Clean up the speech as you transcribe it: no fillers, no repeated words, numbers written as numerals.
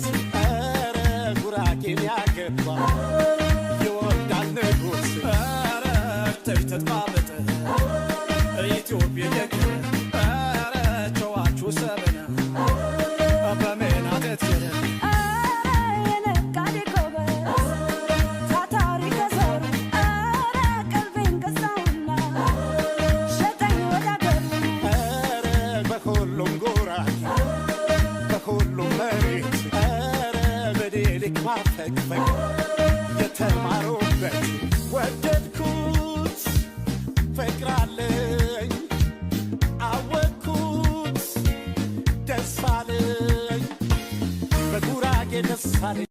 ቤት። ኧረ ጉራጌን ያገባ ይወልዳል ንጉሥ። ኧረ ተይ ተጥባበጠ ኢትዮጵያ የግር ኧረ ጨዋችሁ ሰበነ በሜናተት ገረ። ኧረ የነጋዴ ጎበዝ ታታሪ ከዘሩ፣ ኧረ ቀልቤን ገዛውና ሸጠኝ ወደ አገሩ። ኧረ በሁሉም ጉራጌ በሁሉም መሬት፣ ኧረ በዴሊክ ማፈግፈግ የተማሩበት። ወደድኩት ፍቅራለኝ አወቅኩት ደስ አለኝ በጉራጌ ደስ አለኝ።